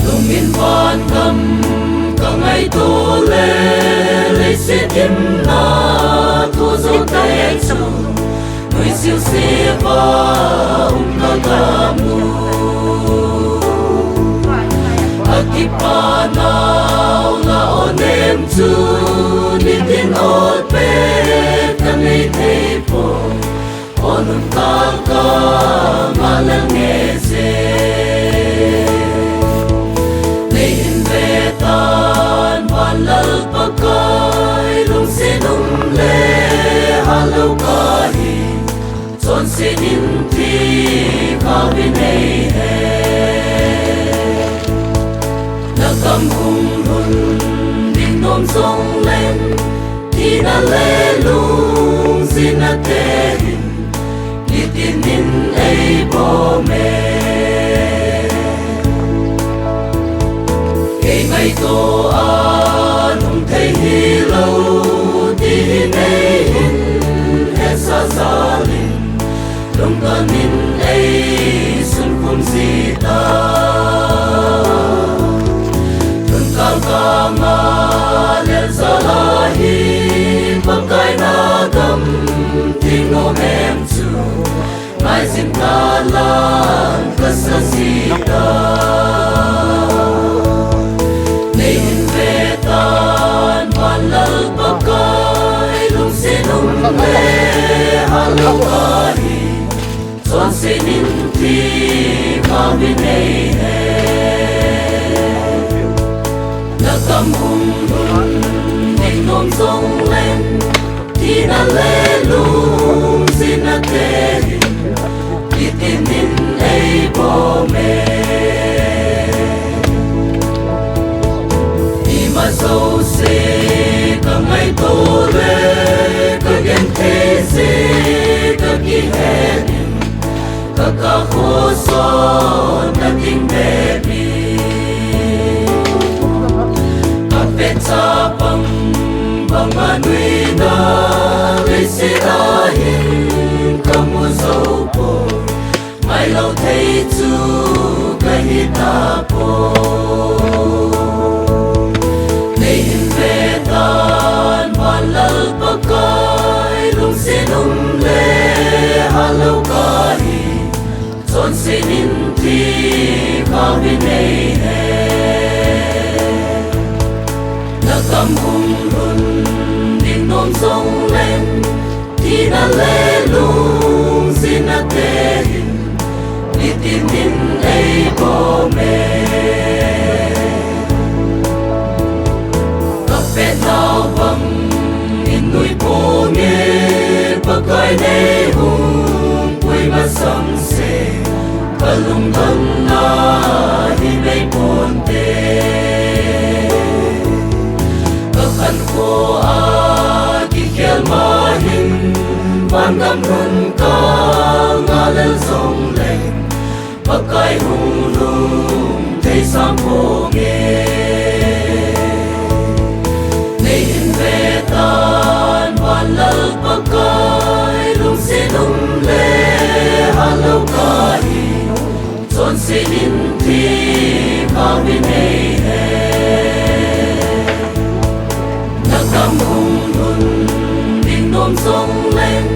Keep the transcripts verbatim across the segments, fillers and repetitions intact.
Lungin van gam ka ngaito le, leiset himna thu zo te chu, nuisiu siva um ka gamu. Akipa nau la onem chu, nitin ol pet ka nei thei poi. Onung kal ka ngalel nge se. Nei hin ve tan van Lal Pakai, lungset um le halou kahi, chonset in thi kha vi nei he. Na gam hung lhun ding nom jong leng, thina le lungsetna te hin, nitin in ei bom e. Kei ngaito a nung thei hilou, ti hi nei hin hesa jal in, lungdon in ei sunkhum ji ta. Lungdon ka ngalel jal a hi, Pakai na gam ding nom em chu, ngaijin na lang ka sa ji ta. Nei hin ve tan van Lal Pakai, lungset um le halou kahi, chonset in thi kha vi nei he. Na gam hung lhun ding nom jong leng, thina le lungsetna te hin, nitin in ei bom e. Ima jouse ka ngaito le, ka genthei jeh ka kihen in, ka kah khoson na ding bep in. Ka pet chapang banga nuina, leiset a hin ka mu jou poi. Ngai lou thei chu ka hi tapoi. Nei hin ve tan van Lal Pakai, lungset um le halou kahi, chonset in thi kha vi nei he. Na gam hung lhun ding nom jong leng, thina le lungsetna te hin, nitin in ei bom e. Ka pet nau bang in nui ponge, Pakai nei hung pui masang se, ka lungdonna hi bei ponte. Ka khankho a kikhel ma hin, van gam lhun ka ngalel jong leng, Pakai hung lhung thei sam ponge. Nei hin ve tan van Lal Pakai, lungset um le halou kahi, chonset in thi kha vi nei he. Na gam hung lhun ding nom jong leng,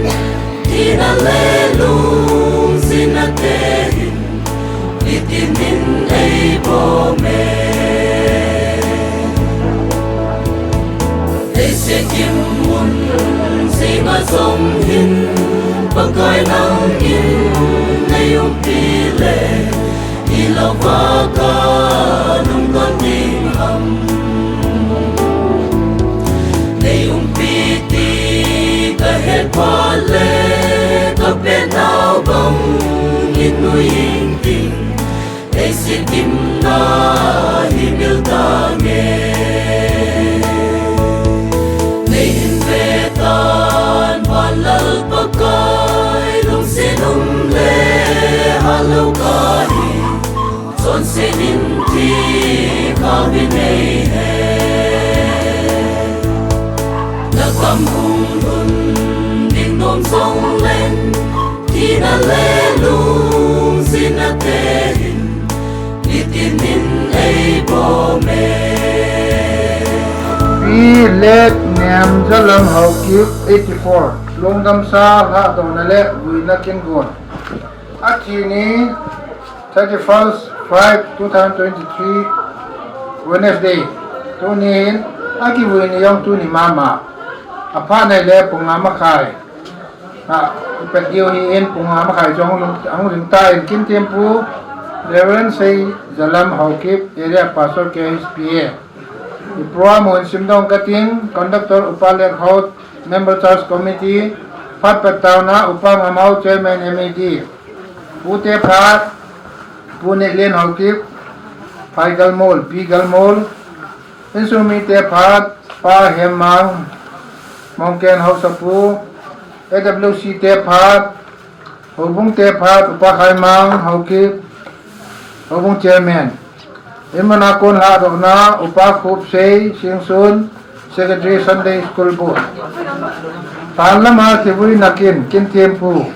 thina le lungsetna te hin, nitin in ei bom e. Leiset gimmun jing a jong hin, Pakai nangin nei umpi le, hilou va ka lungdon ding ham. Nei umpi ti ka het phat le, ka pet nau bang in nui ing ting, leiset gimna hi mil tange. Nei hin ve tan van Lal Pakai, lungset um le Sinin thi kau dinei he. Na kam hung lhun ding nom song len, thina le lungsinna te hin, nitin in ei bom e. Pi Let Niamzalam Haokip, eighty-four, lungdamsa lhadohna le vuina kin gon. Athi ni thirty-first five two thousand twenty-three, Wednesday. Tuni hin akivui ni jong tuni mama. Aphat nai le pung nga makhai. Ha, ipat diu hi in pung nga makhai jong lung, ang ling ta in kin tempu. Reverend Seizalam Haokip, Area Pastor K H P A. I program hon simdoh kating, conductor Upa Let Haokip, Member Church Committee, phat pet taona Upa Ngamhao Chairman M A D. Pu te phat, Pu Nehlen Haokip, Phai Galmol, Pi Galmol, insung mi te phat, Pa Hemmang, Mongken Haosapu, A W C te phat, Houbung te phat, Upa Khaimang Haokip, Houbung Chairman. Imana kon lhadohna, Upa Khupsei Singsun, Secretary Sunday School Board. Tan lama kivui nakin, kin tempu.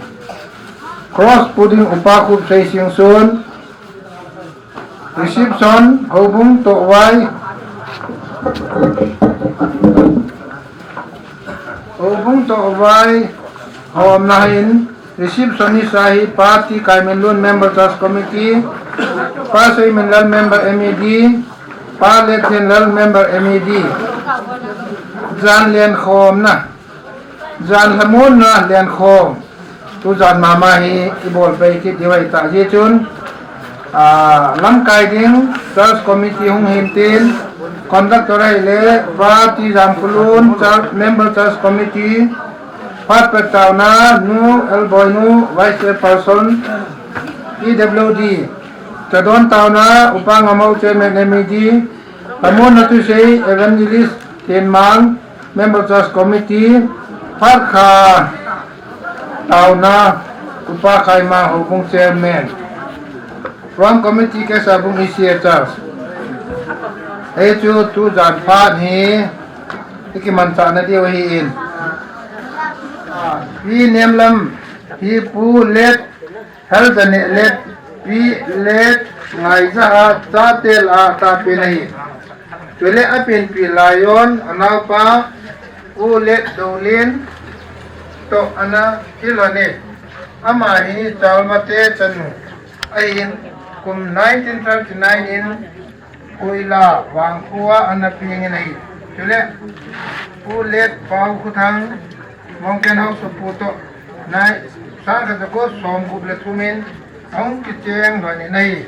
Cross pu ding Upa Khupsei Singsun. Reception, Houbung toh vai. Houbung toh vai. Hom nahin. Receptionist ahi Pa T Kaiminlun, Member Church Committee, Pa Seiminlal, Member M A D, Pa Lethenlal, Member M A D. Jan lenkhomna, jan lhamonna lenkhom. Tujan mama hi ibol pei kit diu ahi ta jeh chun, ah, lamkai ding Church Committee hung hin tin, conductor ahile Pa T Jamkhulun, Church, Member Church Committee, phat pet taona, Nu Elboinu, Vice Chairperson, P W D. Chadon taona, Upa Ngamhao Chairman M A D. Lhamonna thusei, Evangelist Thenmang, Member Church Committee. Phat khat taona, Upa Khaimang, Houbung Chairman. Program Committee, Kesabung E C A Church. Hichu tujan phat hi ikimanchahna diu ahin. Pi Nemlam hi Pu Let Heldaneh le Pi Let Ngaijaha chate lah a tapen ahi. Chule apenpi laiyon anaopa Pu Let Dolen toh ana kilhon e. Ama hi Chalmate chanu ahin, kum nineteen thirty-nine in Koila Vangkho a ana pengin ahi. Chule Pu Let Paokhothang, Mongken Haosapu toh, nai, sangkhat jako somgup le thum in ahung kicheng lhonin ahi.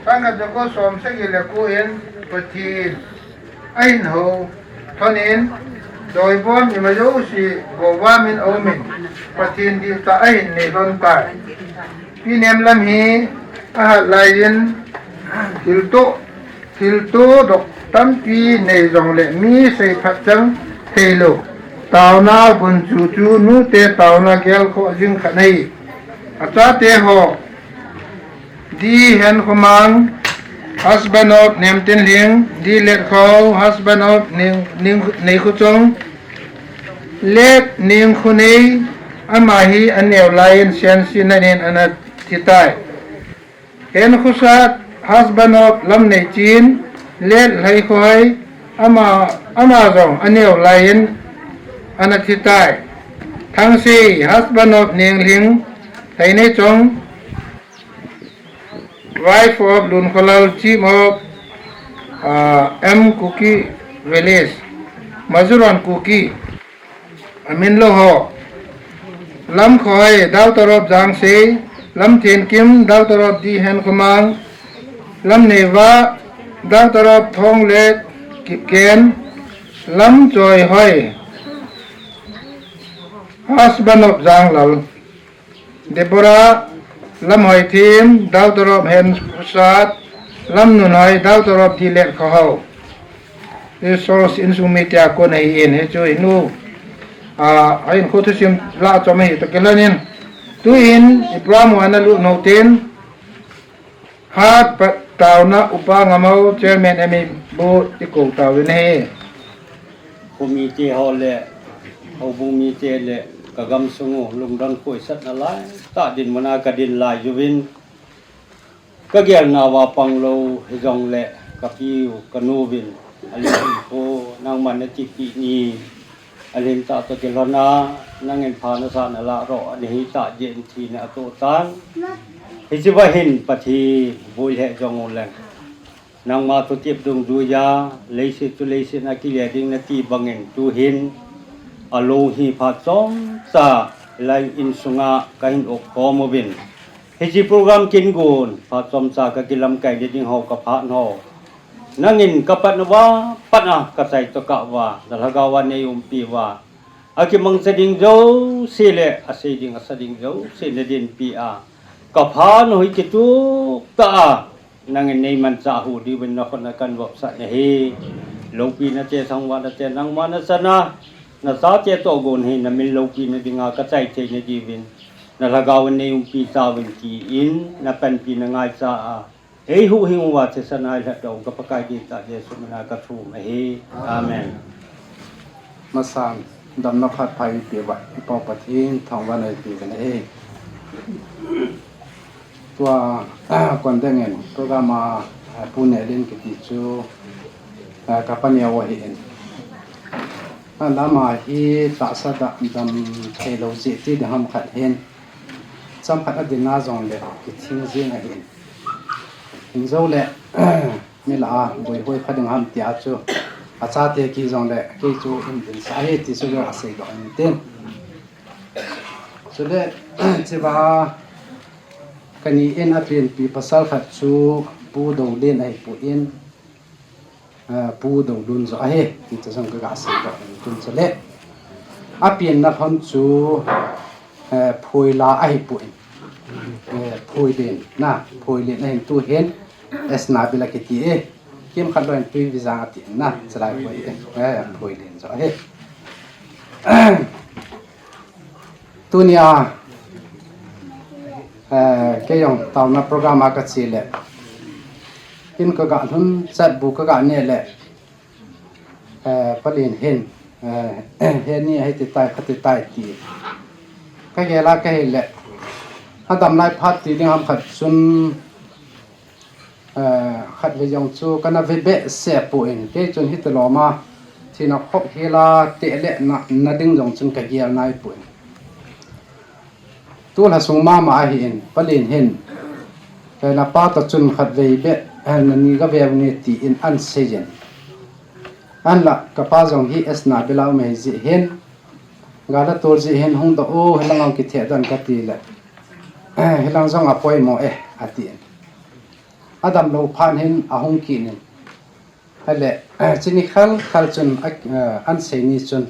Sangkhat jako somsagi le ko in Pathen ahin hou lhonin, doibom ima jouse govam in aumin, Pathen dihtah ahin nei lhon tai. Pi Nemlam hi ahat laiyin thilto, thilto doh tampi nei jongle mi seiphat chang theilou taona gunchu chu nute taona gelkhoh jing khat ahi. Achate ho, D Henkhomang, husband of Nemtinlhing, D Letkho, husband of Ning, Ning, Neikhochong, Let Nengkhonei, ama hi aneo laiyin Siansi nanin ana thitai. Henkhosat, husband of Lamneichin, Let Lheikhohai, ama, ama jong aneo laiyin ana thitai. Thangsei, husband of Nenglhing, Lheineichong, wife of Lunkholal, chief of, ah, M Kuki village, Majuron Kuki, amin lou ho. Lamkhohai, daughter of Jangsei, Lamthenkim, daughter of D Henkhomang, Lamneiva, daughter of Thong le Kipken, Lamchoihoi, husband of Janglal. Deborah, Lamhoithim, daughter of Henkhosat, Lamnunhoi, daughter of D Letkhohao. Resource insung mi tia kon ahin, hichu inu, ah, a inkho thusim lah a chom ahi toh kilhonin. Tuin, i program u ana lut nom tin, hat pat, Taona Upa Ngamou, Chairman M A Board, i kou tauvin ahi. Khomite ho le, houbung mite le, ka gamsung u lungdon khoisatna lai tah dinmun a ka din lai uvin, ka gelna uva pang lou hijongle, ka piu, ka nu vin, a le, ko nangman na tipi ni, a len tah toh kilhon a, nangin pha nasa na lah ro, a le hi tah jeh in thina a toh tan. Hiche va hin Pathen, vui le jong u leng. Nangma thutep dungjuiya, leiset chu leiset a kile ding nati bangin tuhin, alou hi phat chomcha, lai insunga kahin op khom uvin. Hiche program kin gon, phat chomcha ka kilamkai le ding ho ka phat ho. Nangin ka pat uva, pat a ka chai toh kah uva, na lhagao a nei umpi uva. A kimangcha ding jouse le, a sei ding, a sa ding jouse na dinpi a. Ka phat u hi kitup tah a. Nangin nei manchah hu diuvin na khut na kan vopsah na hi. Loupina te thangvahna te nangma na chana. Na chate toh gon hi na min loupina dinga ka chai thei na diuvin. Na lhagao in nei umpi tauvin tin, na panpi na ngaicha a. Ei huhhing uva thisan a i lhatdoh u ka Pakai ding tah Jesu min a ka thum ahi. Amen. Masan, damna phat pha i pe uva, i Pau Pathen thangvahna i pe uvin ahi. Tua, kon dingin program a, a, Pu Nelin kiti chu, a, ka paneo ahin. A, lama hi tahsa dam, dam thei lou jeh ti ding ham khat hin. Chomkhat a dinna jongle, kithing jing ahin. Hin jou le, mi lah a, boi hoi kha ding ham tia chu. A chate ki jongle, kei chu in din sa hi ti chu a seidoh in tin. Chule, chiva, kani in a pianpi pasal khat chu Pu Dolen ahi poi. Eh, Pu Dolen jo ahi, ti chu jong ka ga seidoh in tin chule. A pianna lhon chu, eh, Phoila ahi poi. Eh, Phoilen, na, Phoilen ahin tuhin, S Nabila kiti e. Kimkhat lou in Tuivijang ati na, chalai poi e. Eh, Phoilen jo ahi. Tunia, eh, kei jong taona program a ka che le. In ka ga lhun chat bu ka ga ne le. Eh, Palen hin, eh, heni ahi ti tai, kha ti tai ti. Ka gel a ka hile. A dam lai phat ti ding ham khat chun, eh, khat ve jong chu kana ve behseh poi. Kei chun hiti loma, thina khop hila te le na, na ding jong chun ka gel nai poi. Tu lha sung mama ahin, Palen hin. Kei na pa toh chun khat vei beh, eh, na ni ga ve nge tin an sei jin. An la, ka pa jong hi S Nabila um ahi jeh hin. Ga la tol jeh hin hung doh o, hilang ang kitheh don ka ti le. Eh, hilang jong a poimo e, ati in. A dam lou phat hin a hung kit in. Ahile, eh, chuni khal khal chun a, eh, an sei ni chun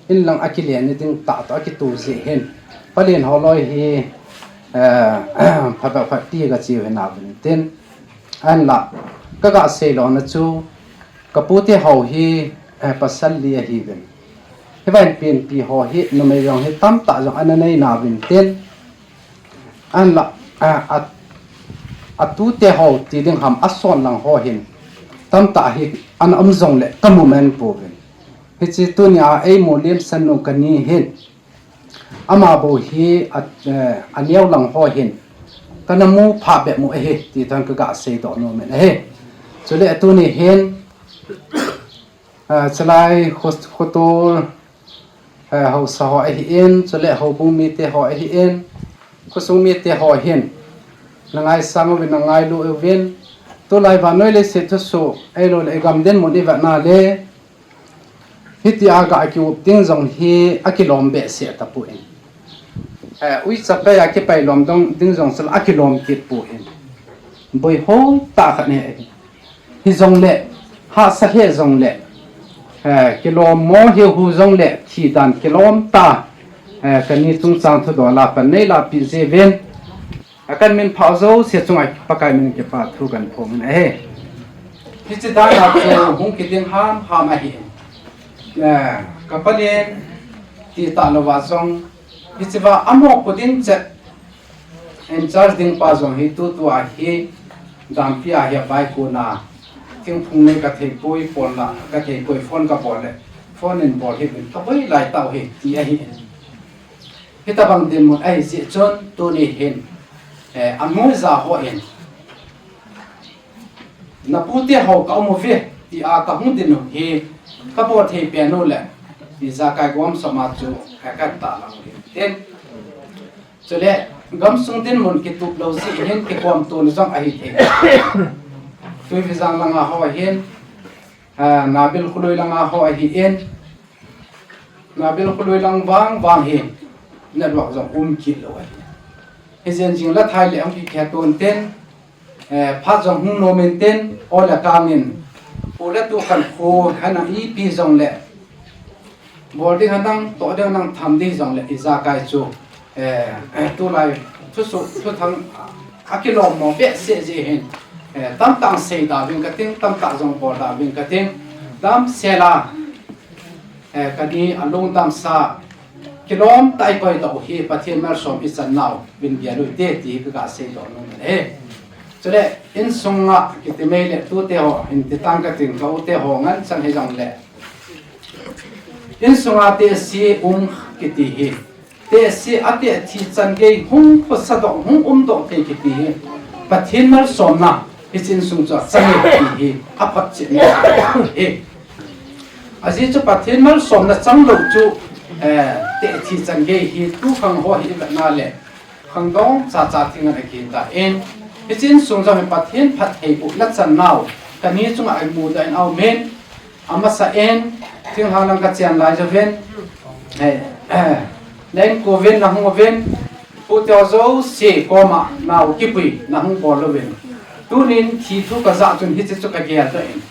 in lang a kile ni ding tah toh a kitu jeh hin. Palen ho loi hi, eh, phabep phat ti ka chiu hin a vin tin. An la, ka ga sei lona chu, ka pute ho hi, eh, pasal li ahi vin. Hivang pianpi ho hi, numei jong hi tamtah jong ana nei na vin tin. An la, a, a, a tute ho ti ding ham a son lang ho hin. Tamtah hi an um jong le ka mu men poi. Hiche tunia ei mu lim san nu ka ni hin. Ama bou hi a, eh, a neo lang ho hin. Kana mu pha be mu ahi ti than ka ga sei doh nu men ahi. Chule a tuni hin, eh, chalai khos-, khotul, eh, haosa ho ahin, chule houbung mite ho ahin, khosung mite ho hin, na ngaisang uvin, na ngailu uvin, tulai vannoi leiset thusoh, ahilou le i gam dinmun i vet na le, hiti a ga a kiup ding jong hi a kilom behseh tapoi. Eh, uicha pai a kipai lom dong ding jong sel a kilom kit poi. Boi hoi tah khat ni. Hijongle, hahsa lheh jongle, eh, kilom mo hiu hiu jongle, thi dan kilom ta, eh, kani chungchang thudol a pan nei lapi jiuvin, a kan min phah jouse chunga Pakai min kipa thu kan phong in ahi. Hiche dan a chu hung kiding ham ham ahi. Eh, ka Palen ti tah louva jong, hiche va amo kuding chet, in charge ding pa jong hi tutua hi, Dampi a hi a bai kona, thingphung nei ka thei poi, pon la ka thei poi, phone ka bol le, phone in bol hi min ka boi lai tau hi, ti ahi. Hitabang dinmun ahi jeh chun, tuni hin, eh, a noiya ho in, na pute ho ka um uve, ti a ka hung din u hi, ka bol thei pen u le, ijakai gom soma chu, ka ka ta lang u hi. Tin, Chule, gamsung dinmun kitup lou jeh hin kikhom tona jong ahi thei. Tuivijang langa ho ahin, ah, Nabil Khului langa ho ahin, Nabil Khului lang vang vang hi, network jong um kit lou ahi. Hijeh chun la thai le ang ki khe ton ten, Eh, phat jong hung nom in tin, ol le kang in, pu le tu khankho, hana ipi jong le, bol ding hanang, toh ding hanang, tham ding jong le, ijakai chu, eh, eh, tulai, thusoh, thuthang, a kilom mo behseh jeh hin, eh, tamtah sei da ving kating, tamtah jong bol da ving kating, damsel a, eh, kani a lungdam sa, kilom tah a i koi doh hi Pathen malsom i chan nau vin bia lui te ti hi ka ga sei doh nom e. Chule, insunga kiti mai le tute ho, hin ti tang kating ka u te ho ngen chang hi jong le. Insunga tehse um kiti hi. Tehse a tehse chan gei hung khosa doh, hung um doh thei kiti hi. Pathen malsomna, hiche insung chu a chang e kiti hi. A phat chet na hi. Ajeh chu Pathen malsomna chang lou chu, eh, tehse chan gei hi tu khang ho hi i vet na le, khangdong chacha thing a na kit ta in, hiche insung jong hi Pathen phattheibohna chan nau, kani chunga i mu dan a um in, amasa in, thinglhang lang ka chen lai jouvin, eh, eh, na inko uvin, na hung uvin, pu te ho jouse koma nau kipui, na hung bol uvin. Tunin thi thu ka ja chun hiche chu ka gel ta in.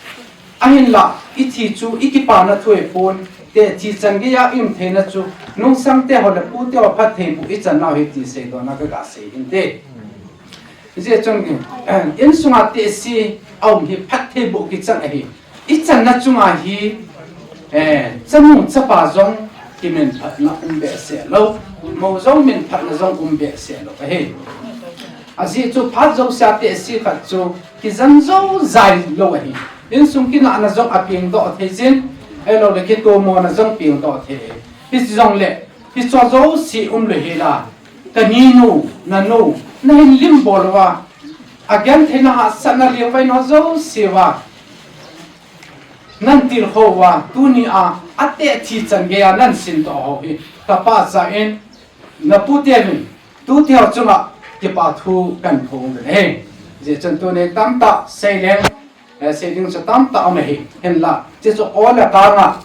Ahinla, i thi chu i kipana thu ahipon, tehse chan gei a i um theina chu, nungsang te ho le pu te ho phattheiboh i chan nau hi ti seidoh na ka ga sei hin te. Hijeh chun, eh, insunga tehse a um hi phattheiboh kichang ahi. I channa chunga hi, eh, chanu chapa jong kiminphatna um behseh lou, mou jong minphatna jong um behseh lou ahi. Ajeh chu phat jousea tehse khat chu kijan jou jai lou ahi. Insung kinahna jong a peng doh thei jin, ahilou le kitomona jong peng doh thei. Hijongle, hiche jouse um lou hela, kani nu, nanu, na hin lim bol uva, a gentheina hahsatna lengvai na jouse uva, nan tilkhou uva, tuni a, a tehse chan gei a nan sin doh ho hi, ka pachat in, na pu te vin, tu te ho chunga, kipa thu kan phong uvin ahi. Hijeh chun tuni tamtah sei leng, eh, sei ding chu tamtah um ahi, hinla, hiche chu ol le kang a,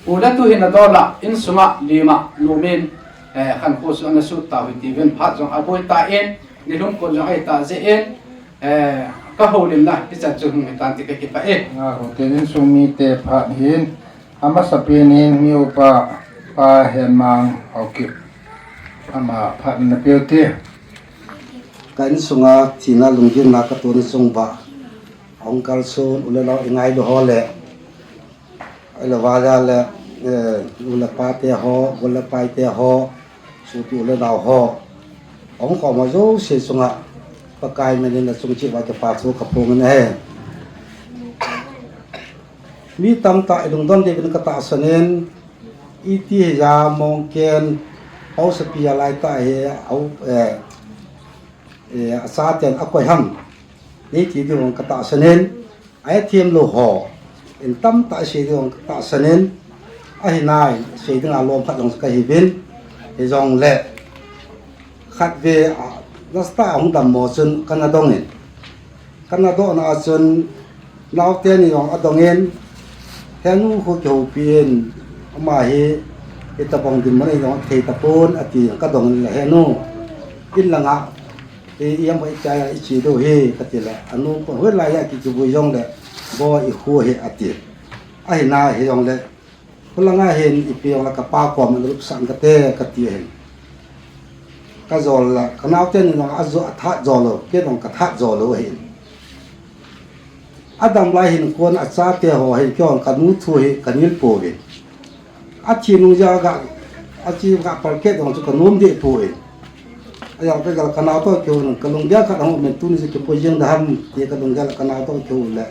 u le tu hin a dol a, insunga, lima, nomin, eh, khankho chu ana sut tau hite uvin phat jong a boi ta in, nilhum kon jong ahi ta jeh in, eh, ka houlimna, hichan chu hung hitan ti ka kipah e. Nga ho te insung mite phat hin, Amasapen in mi upa, Pa Henmang Haokip. Ama phat na pe u te. Ka insunga thina lunggimna ka tun sung uva. Hung kalson u le nao i ngailu ho le. Ahilou vale, eh, u le pa te ho, u le pai te ho. Sopi u le nao ho. Hung khom ho jouse chunga. Pakai min in achung cheh uva kipa thu ka phong in ahi. Mi tamtah i lungdon diuvin ka tahsan in, iti hiya mongken, haosapi a laitah hi, hao, eh, eh, achaten akoi ham, nei ti diuvin ka tahsan in, a hethem lou ho, in tamtah sei diuvin ka tahsan in, ahinai, sei dinga lom khat jong ka hiuvin, hijongle, khatvei a, nasa tah a hung dammo chun kana dong in. Kana dohna a chun, naote ni jong adong in, henu khu kihoupi in, ama hi, hitabang dinmun a i jong thei tapon, ati, ka dong in le henu, in langa, i, i am i chai a i che diu hi, kati le, anu ko, hoilai a ki, kivui jongle, bo i khu hi, ati. Ahina hijongle, Khulanga hin ipi jong le ka pa koma na lupsah kate kati ahin. Ka jol la, ka naote ni jong ajo, athat jo lou, kei jong ka that jo lou ahin. Adam lai hin kon achate ho hin kei jong ka nu thu hi ka nil pouvin. Athi nung jeh a ga, achi ga palkeh jong chu ka nom deh pouvin. Ka jal ka jal ka nao toh kihou in, ka lunggel khat ahung um in, tuni chu kipui jeng da ham ti ka lunggel ka nao toh kihou le.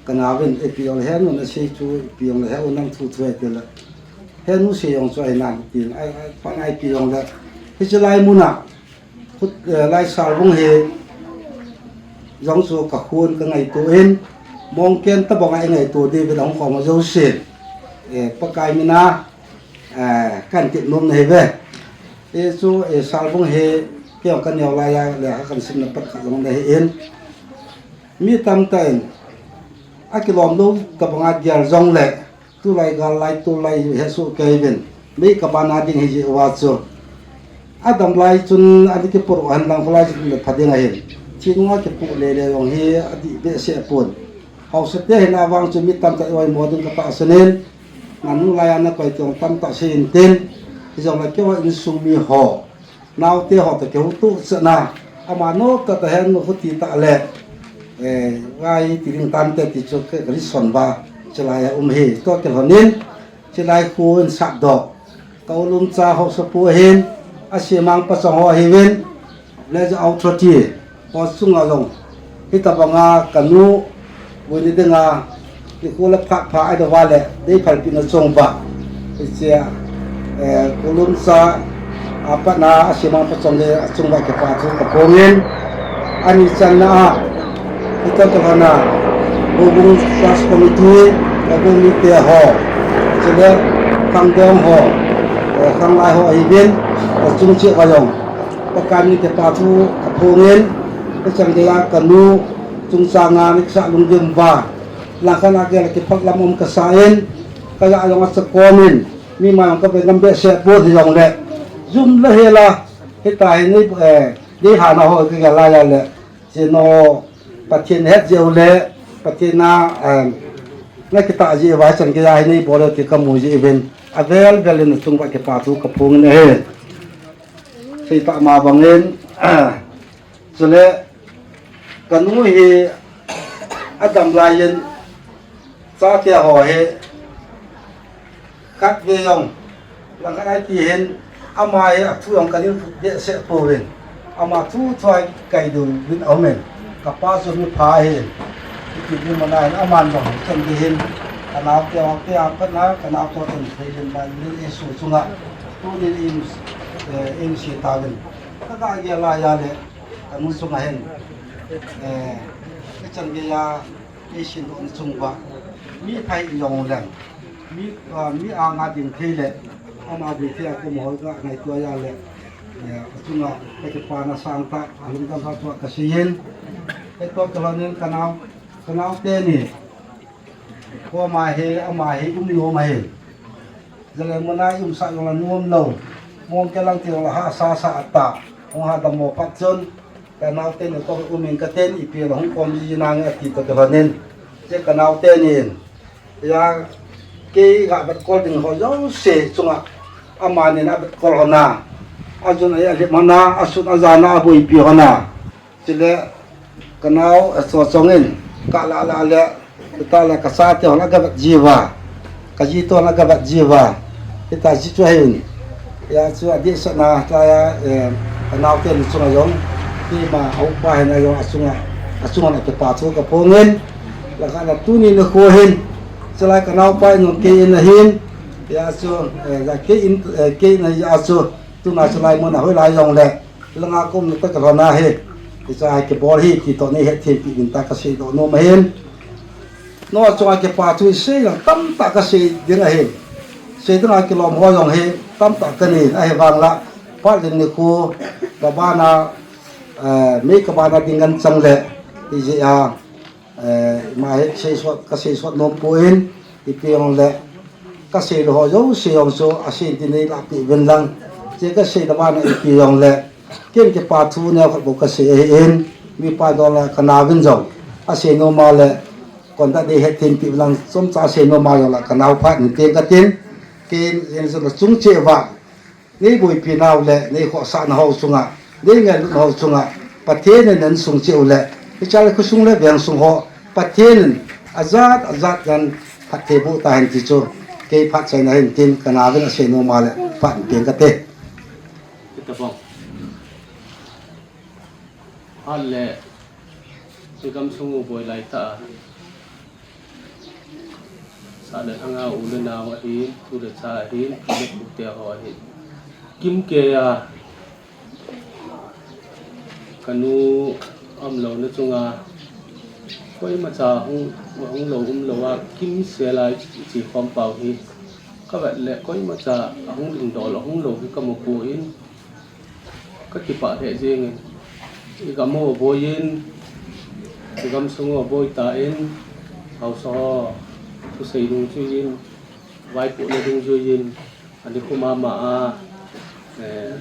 Ka nao vin, ipi jong le he nu nasei chu, ipi jong le he u nang thu thu e ti le. He nu sei jong chu ahi nan tin, ai, ai, pan ai pi jong le. Hiche lai mun a, khut, eh, lai Salbung hi jong chu ka khun ka ngaito in, mong ken tabang a i ngaito ding vin ahung khom a jouse. Eh, Pakai mina, eh, kan ti nom na hi ve. E chu, eh, Salbung hi, kei jong ka neo lai a, le ha kan sim na pat khat jong le hi in. Mi tamtah in, akilom lou tabang a gel jong le, tulai gal lai, tulai he su kei vin. Mei ka ban a ding hi ji wa chu. Adam lai chun ani kipur u hen lang lai chun le pha ding ahin. Thinung a kipu le le jong hi adih behseh pon. Haosa te hin avang chu mi tamtah i oimo ding ka tahsan in. Nanu lai a na koi ti jong tamtah sei in tin. Hi jong le keiho insung mi ho. Naote ho toh kihou tu chana. Ama no ta ta hen no huti ta le. Eh, ngai ti ding tante ti chu ka ri son ba. Chilai a um hi. Toh kilhon in. Chilai khu in sat doh. Ka u Lumcha Haosapu hin, a Semang Pachong ho hi vin, Village Authority ho chunga jong, hitabanga ka nu, Vuini dinga, i khu le phat pha ai da va le, dei phalpina chungba. Hichea, eh, u Lumcha, a patna, a Semang Pachong le, a chungba kipa thu ka phong in, ani channa a, Hita ka hana, Houbung Trust Committee, Houbung mite ho, chule khangdong ho, eh, khanglai ho ahi vin, eh, chung cheh va jong. Pakai min kipa thu ka phong in, ka chang gei a ka nu, chungchang a ni kasa lunggim va. Langkhat a gel a kiphal lam um kasa in, ka ja jong a chakon in, mi ma jong ka ve ngam behseh pon hi jong le. Jum le hel a, hita hi ni, eh, ni hana ho ka gel a ja le. Cheno Pathen het jeh u le, Pathen a, em, na kitah jeh uva chan gei a hi nei bol u ti ka mu jeh uvin. Avel vel in achung uva kipa thu ka phong in ahi. Sei tah ma bang in, chule ka nu hi adam lai in, chate ho hi, khat ve jong, langkhat a ti hin, ama hi athu jong ka ding behseh pouvin. Ama thu thu a kai diu vin aum in. Ka pa chu mi pha ahin. Hiti vin mana hin, aman jong, chan gei hin. Ka nao te, te a pat na, ka nao to chan thei len ba, len e su chunga. Tunin in, eh, in si ta vin. Ka ga gel a ja le, ka nu chunga hin. Eh, ka chan gei a, Ei sin doh na chung uva, mi phai i jong leng, mi, ah, mi anga ding thei le, ama ding thei a kum hoi ka ngaito a ja le, eh, achunga ka kipa na sang tah, alungdam tah chu ka sei in, kei toh kilhon in ka nao, ka nao teni, koma hi, ama hi, um nom ahi. Jale muna i umsah jong la nuam lou. Mong ke lang ti jong la hahsa sa a ta. Hung hadam mo phat chun. Ka nao teni toh um in ka ten ipi la hung kom ji nange ati toh kilhon in. Che ka nao teni in. Ja kei ga vetkol ding ho jouse chunga. Amanin avetkol hon a. Ajun a ja lhim hon a. Asut ajan a aboipi hon a. Chule, ka nao, a, so chong in, ka la la le, ta le ka chate hon a ga vet ji uva, ka ji to hon a ga vet ji uva, hita ji chu ahi in. Ja chu adih sah na, ta ja, eh, ka nao teni chunga jong, keima, a upa hin a jong, achunga, achunga na kipa thu ka phong in, la ka na tuni na khu hin, chulai ka nao pa in jong kei in ahin, ja chu, eh, ja kei in, eh, kei in a ja chu, tuna chulai mun a hoi lai jong le, Langa kum na ta ka lhon a hi, hicha hi kibol hi, ti toh nei hethem pi ding ta ka sei doh nom ahin. No chunga kipa thu sei jong tamtah ka sei ding ahin. Sei ding a kilom ho jong hi, tamtah ka nei in ahi vang la, phat len ni khu, ka bana, eh, mei ka bana ding ngan chang le, hi jeh a, Eh, ma hi sei sot, ka sei sot nom poi, ipi jong le, ka sei lou ho jouse jong chu, a sei ti nei la pi ven lang, che ka sei da ban ipi jong le, ken kipa thu neo khat bou ka sei ahi in, mi pa dol la ka nao vin jong, a sei nom a le, kon da dei hethem pi ven lang, chomcha sei nom a jong la ka nao phat in teng ka tin, ken jeng jong la chung che va, Nei boipi nau le, nei khohsah na ho chunga, nei ngailut na ho chunga, Pathen in nan sung cheh u le, hicha le khosung le veng sung ho, Pathen in ajat, ajat nan phatthei boh tahen ti chu, kei phat chaina hin tin, ka nao vin a sei nom a le, phat in teng ka te. Kita bom. Hat le, i gamsung u boi lai ta. Sa le anga u le nau ahin, tu le cha ahin, tu le pu te ho ahin. Kim ke a, kanu um lo na chunga, koima cha hung, hung lo um lo a, kim se lai chi khom pau hi. Ka vet le, koima cha hung ding dol, hung lo hi ka mu pu in. Ka kipah lheh jeng in, i gam u boi in, i gamsung u boi ta in, haosa ho thusei dungjui in, vaipohna dungjui in, ani khu mama a, eh,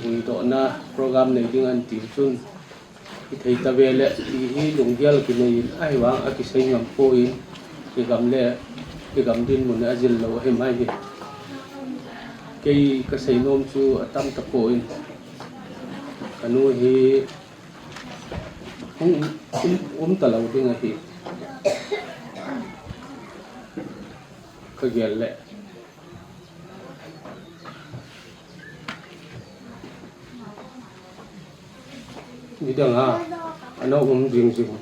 guidohna program nei ding an ti chun, i thei ta ve le, i hi lunggel kinei in, ahivang a kisei ngam poi in, i gam le, i gam dinmun a jil lo ahi mai hi. Kei ka seinom chu a tam tapoi. Ka nu hi hung um, um ta lo ding ahi. Ka gel le. Nidang a, ana um ding ding.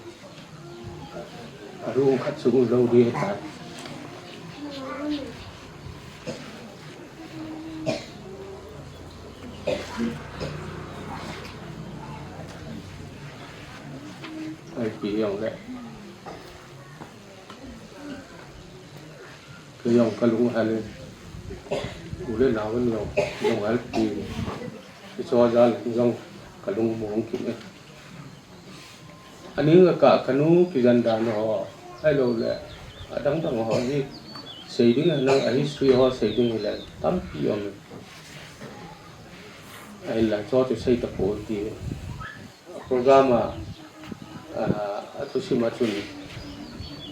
A room khat sung lo ding tai. Ai pi jong le. Kei jong ka lunghel in, u le nau in jong, lunghel pi in, i chojal in jong ka lung mong kit e. Ani nga ka, ka nu kijen dan ho, ahilou le, adang dang ho hi, sei ding, nang a history ho sei ding hi le, tampi um e. Ahinla, cho chu sei ta poi ti. Program a, a, a thusim a chun,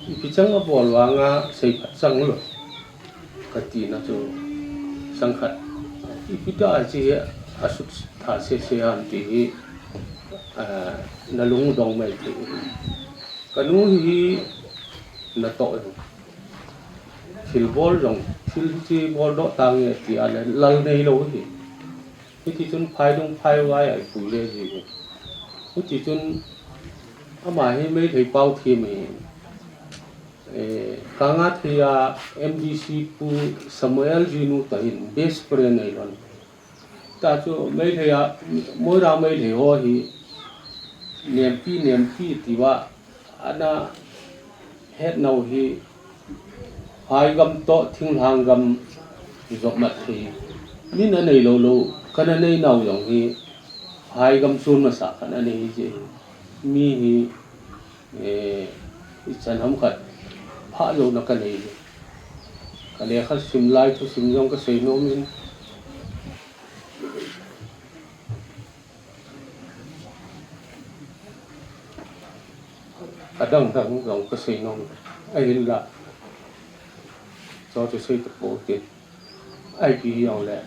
ipi chang a bol vang a sei phat chang lo, ka tina chu chang khat. Ipi ta a chi hi a sut tha se se ham ti hi, a, na lung dong mai ti. Ka nu hi na to. Thil bol jong, thil chi bol doh ta nge ti a le lal nei lo hi. Hiti chun phai dung phai vai a i pui le ji hi. Hiti chun ama hi Meitei pau thim hi. Eh, ka nga thei a M D C Pu Samuel Jinu ta hin best friend nei lon. Ta chu Meitei a, Moirang Meitei ho hi nempi, nempi ti va ana het nau hi Phaigam toh thinglhang gam jop mat thei. Min a nei lo lo, kana nei nau jong hi Phaigam chun masa kana nei hi je. Mi hi, eh, i chan ham khat pha lo na ka nei hi. Ka lekha sim lai thusim jong ka sei nom in. Adang dang jong ka sei nom. Ahinla. Cho chu sei ta poi tin. Ipi hi jong le.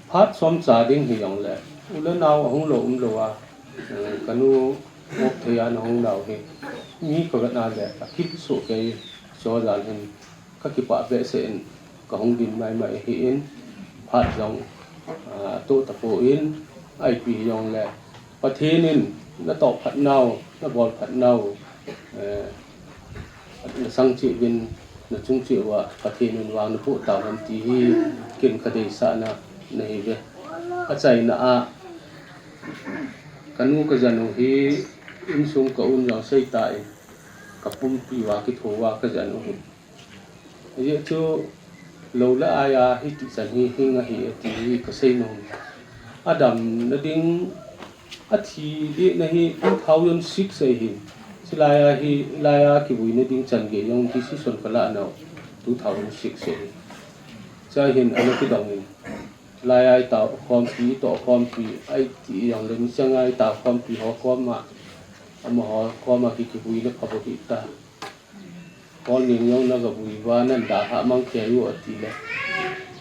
Phat som cha ding hi jong le. U le nau ahung lo um lo a. Eh, ka nu ngop thei a na hung nau hi. Mi ka vet na le. A kit so kei cho jal hin. Ka kipah behseh in ka hung din mai mai hi in, phat jong, ah, toh ta poi in, ipi hi jong le, Pathen in na toh phat nau, na bol phat nau, eh, na sang cheh uvin, na chung cheh uva, Pathen in vang na pu tau hen ti hi, ken ka deisah na, na hi ve. A chaina a, ka nu ka jan u hi, insung ka un jong sei ta in, ka pumpi uva, kitho uva ka jan u hi. Ajeh chu lo le ai a hiti chan hi hing ahi ati hi ka sei nom. Adam na ding a thi ding na hi two thousand six ahi. Chulai a hi, lai a kivui na ding chan gei jong decision ka la nau two thousand six ahi. Chua hin ana kidong in. Lai a i tao khompi, i toh khompi, ai ti jong le mi chang a i tao khompi ho koma. Amaho koma ki kivui le pha bou hi ta. Hol ning jong na ga vui uva, nan dalha mang kei u ati le.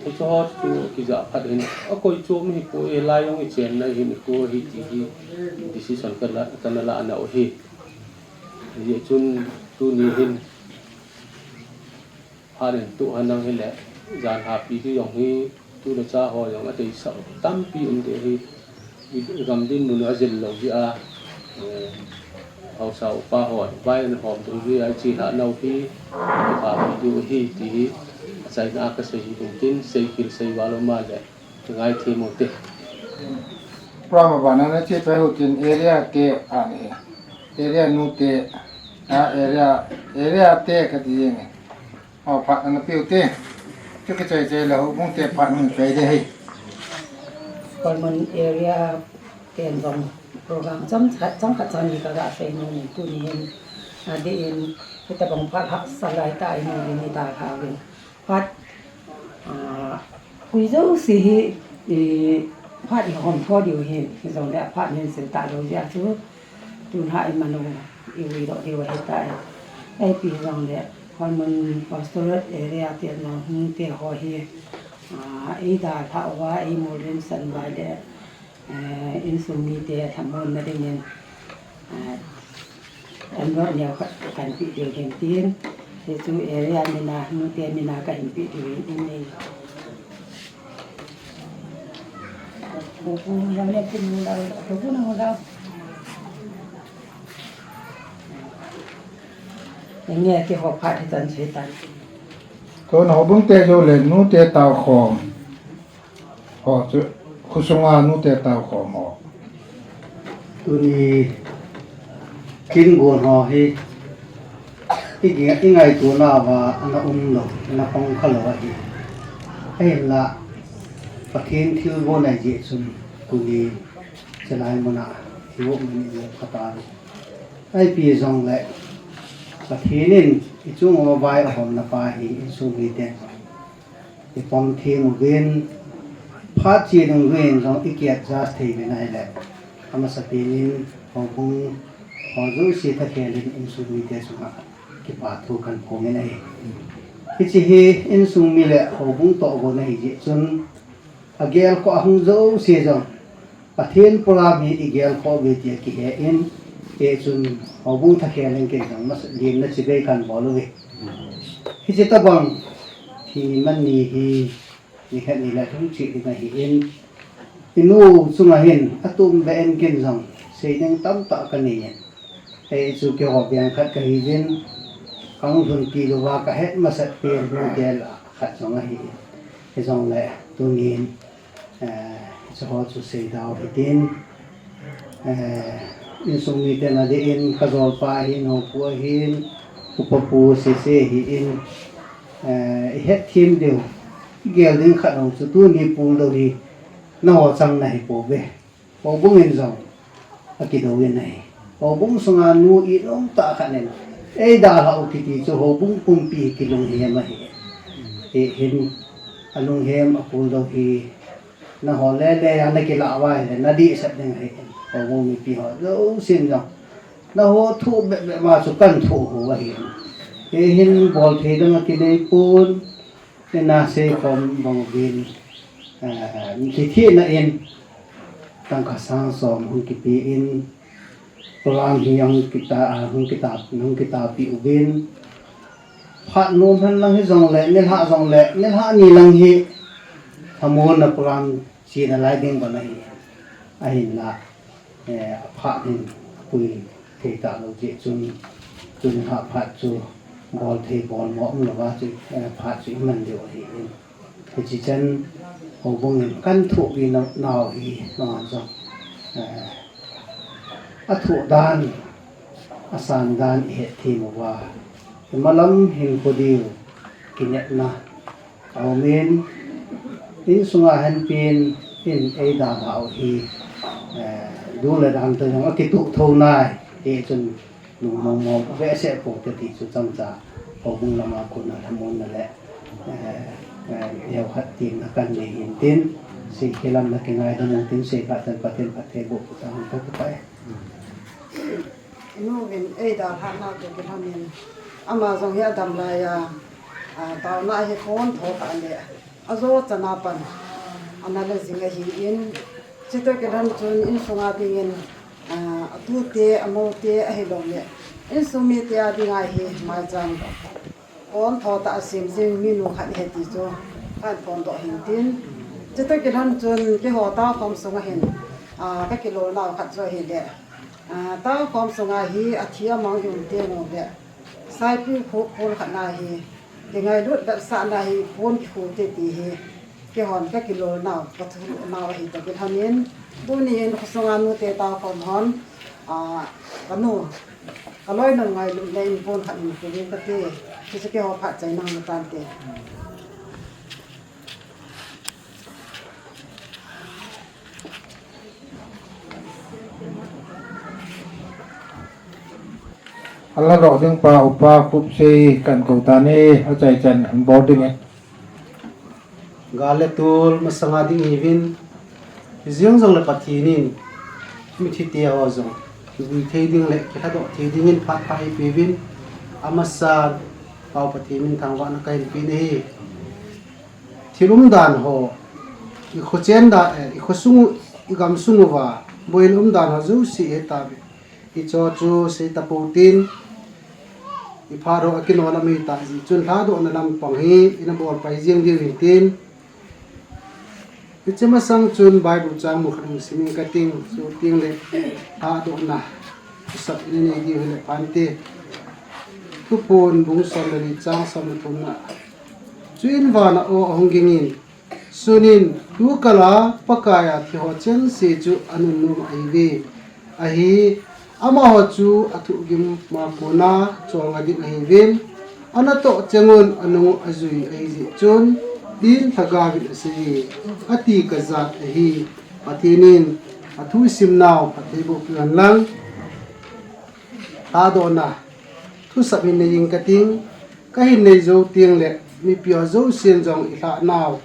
Hichu ho chu kija phat hin. Akoi chu mi hi poi, lai jong i chenna hin i ko hi ti hi. Decision ka la, ka na la na u hi. Hijeh chun tuni hin. Phat in tu hanang hi le. Jan hapi ti jong hi. Tu le cha ho jong a deisah tampi um te hi. I gam dinmun a jil lo hi a. Haosa upa hon vai ana hom dungjuia iche lhah nau hi, kipah diu ahi ti hi achaina a kasei hi ding tin, seikhel seival um a le kingaithem u te. Program abana nache pai u tin area te a ni. Area nu te, a area, area te kati jeng e. Aw, phat ana pe u te. Chu kichai chai le houbung te phat ana pe de hei. Kholmun area ten jong program chomkhat, chomkhat chomni kaga sei nom in tuni hin. Adeh in, hitabang phat hahsa lai tah in uvin, ida lhah uvin. Phat, ah, koi jouse hi, eh, phat i hom tho diu hi, hijongle phat hin sil talou jeh a chu. Tun ha i manu i ui doh diu ahitai. Ipi jongle, Kholmun Pastorate area te jong hung te ho hi, ah, eida lhah uva, eimolhing san uva le, eh, insung mite lhamonna dingin, eh, envelope neo khat kahin pe diu ahin tin, hichu area mina, nute mina kahin pe diu ahin, in nei. Enge keiho phat hitan chu hitan. Tun houbung te jou le nute taokhom ho chu, khosunga nute taokhom ho. Tuni kin gon ho hi i ngai, i ngaito nauva ana um lou, ana pang kha lou ahi. Ahinla Pathen thilbol ahi jeh chun tuni chelai muna i um in i um kha tauve. Ipi jongle Pathen in i chung uva vai ahomna pa hi insung mite i pom them uvin, phat cheh dungjuiyin jong i ki adjust thei uvin ahile, amasapen in houbung ho jouse thakhel in insung mite chunga kipa thu kahin phong in ahi. Hiche hi insung mi le houbung toh gon ahi jeh chun, agelkhoh a hung jouse jong Pathen program hi i gelkhoh uve tia kihe in, hichun houbung thakhel in kei jong masa limna chibai kahin bol uve. Hiche tabang thingni manni hi nikhat ni le lhung cheh ding ahin, i nu chunga hin atum be in ken jong sei ding tamtah kanei in, hichu keiho veng khat kahiuvin, kahung lhun ti louva kahet masat pen nu tel a khat jong ahin, hijongle tunin, eh, hiche ho chu seida u hitin, eh, insung miten adeh in kajolpa ahin, upa pu ahin, upa pu sese ahin, eh, i hetthem diu, i gel ding khat ho chu tuni puldou hi nangho chang nahi pouve. Houbung in jong akidou in ahi. Houbung sunga nu inom tah khat in eidalhah u kiti chu houbung pumpi kilunghem ahi. Hihin alunghem apuldou hi nangho lele a nakilah uva ahile nadehset ding ahi. Houbung mipi ho jousen jong nangho thoh bep bep ma chu kahin thoh u ahi. Hihin bolthei dang akinei pon, ina seikhom bang uvin, eh, lhithehna in tangka sang som hung kipe in, program hi hung kita, ah, hung kita, hung kitapi uvin. Phat nom hen lang hijongle, nilhah jongle, nilhah ni lang hi lhamonna program chena lai ding bou ahi. Ahinla, eh, aphat hin pui thei talou jeh chun, tuni lhah phat chu bol thei bol mo umlouva chu, eh, phat chu iman diu ahin. Hiche chan houbung in kahin thohpi nau hi, ah, jong, eh, athoh dan, asan dan i hetthem uva, imalam hinkho diu kinepna aumin, insunga henpen in eidalhah u hi, eh, du le dan toh jong akituh thou nai, hichun lungmong mong behseh pou te ti chu chomcha houbung lama kona lhamonna le, eh, eh, neokhat temna kahin nei hin tin, seikhel lam nakingaidam u tin, seikhat chan Pathen phattheiboh u tah hung kati pai. Inuvin eidalhah nau toh kilhonin, ama jong hi adam laiya, ah, taona hi phone tho tah le, ajo chana pan ana la jing ahin, chutoh kilhon chun insunga dingin, ah, atute, amoute ahiloule insung mite a dinga hi maicham phone tho tah a sem jing minu khat ahi ti chu kahin phondoh hin tin, chutoh kilhon chun keiho taokhom sunga hin Ah, ka kilolnau khat chu ahile, ah, tao khom sunga hi athi amang ding teng uleh, saipi khu pon khat na hi, kingailut vetsahna hi pon kikhu te ti hi, keihon ka kilolnau, ka thulhuhnau ahi tabang in, tunin khosunga nute tao khom hon, ah, ka nu, ka loinu ngailutna in pon khat in kivin kate, hichu keiho phatchaina hung tante. Ala rok ding pa upa Khupsei kan kou tani, achaichan an bol ding e. Gal le tol masanga ding hiuvin, hijeng jongle Pathen in mithi te ho jong kivui thei ding le kilhadoh thei dingin phat pha eipeuvin, amasan Pa Pathen min thangvahna kahin pe ahi. Thil umdan ho, i khochen dan, eh, i khosung u, i gamsung uva boina umdan ho jouse hetauve. Hicho chu seita pou tin, i phat ho akinol a mi ta jeh chun lhadohna lampang hi ina bol pai jeng diu hin tin. Hiche masang chun Bible chang mu khat hung sim inge kating, chuteng le lhadohna thusap ina nei diu hile phante. Thuphon bung som le li chang som le thumna. Chuin vana aw ahung gingin, sunin, tukal a Pakai a thi ho chengse chu anunnom ahiuve. Ahi, amaho chu athuhgim ma kona cholnga ding ahiuvin, anatoh chengun anung u ajui ahi jeh chun, tin lhagaovin aseiye, ati kajat ahi. Pathen in athu isimnau phatthei boh peh hen lang. Lhadohna thusap hin nei inge kating, kahin nei jou teng le mipi ho jousen jong i lhahnau,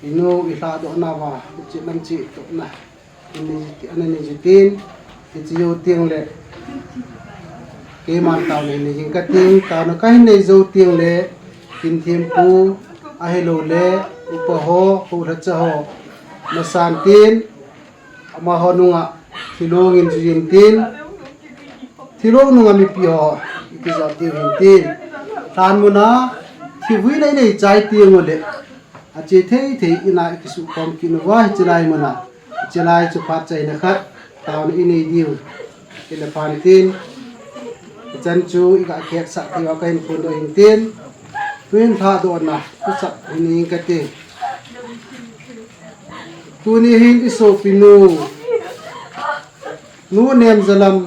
i nu i lhadohnauva, hiche lam cheh tohna hin nei, ana nei jitin, hiche jou teng le keiman taona hin nei inge kating, taona kahin nei jou teng le, Kinthempu ahilou le upa ho, houlhacha ho, masan tin, amaho nunga thilong in jui intin, thilong nunga mipi ho ikijot diu hintin, lhan muna thivuina inei chai teng ule, ache thei thei ina ikisukhom kit uva hiche lai muna, hiche lai chu phatchaina khat, taona inei diu. Hile phan tin, hichan chu iga khetsah thei uva kahin phondoh hintin, tuin lhadohna thusap hin nei inge kati. Tuni hin isopinu, Nu Nemjalam,